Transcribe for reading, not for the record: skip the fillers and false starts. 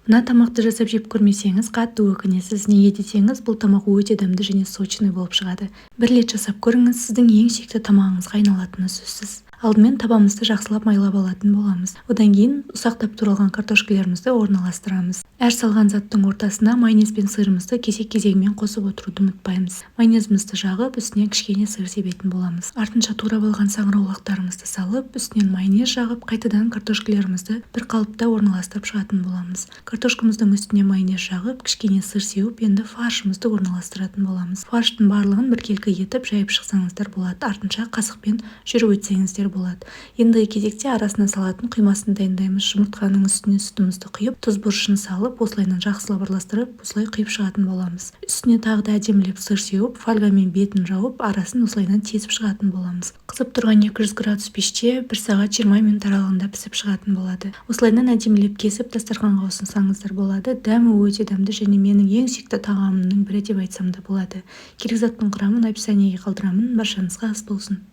Мына тамақты жасап жеп көрмесеңіз, қатты өкінесіз. Неге десеңіз, бұл тамақ өте дәмді және сочный болып шығады. Бір рет жасап көріңіз, сіздің ең сүйікті тамағыңызға айналатыны сөзсіз. Алдымен табамызды жақсылап майлап алатын боламыз. Одан кейін ұсақтап туралған картошкаларымызды орналастырамыз. Әр салған заттың ортасына майонез бен сырымызды кезек-кезегімен қосып отыруды ұмытпаймыз. Майонезімізді жағып, үстінен кішкене сыр себетін боламыз. Артынша турап алған саңырауқұлақтарымызды салып, үстінен майонез жағып, қайтадан картошкаларымызды бір қалыпта орналастырып шығатын боламыз. Картошкамыздың үстіне майонез жағып, кішкене сыр сеуіп, енді фаршымызды орналастыратын боламыз. Фарштың барлығын біркелкі етіп жайып шықсаңыздар болады. Артынша қасықпен жүріп өтсеңіздер болады. Ендігі кезекте арасына салатын құймасын дайындаймыз. Жұмыртқаның үстіне сүтімізді құйып, тұз, бұрышын салып, осылайынан жақсылап араластырып, осылай құйып шығатын боламыз. Үстіне тағы да әдемілеп сыр сеуіп, фольгамен бетін жауып, арасын осылайынан тесіп шығатын боламыз. Қызып тұрған 200 градус пеште 1 сағат 20 минут аралығында пісіп шығатын болады. Осылайынан әдемілеп кесіп, дастарханға ұсынсаңыздар болады. Дәмі өте дәмді және менің ең сүйікті тағамымның бірі деп айтсам да болады. Керек заттың құрамын описаниеге қалдырамын. Баршаңызға ас болсын!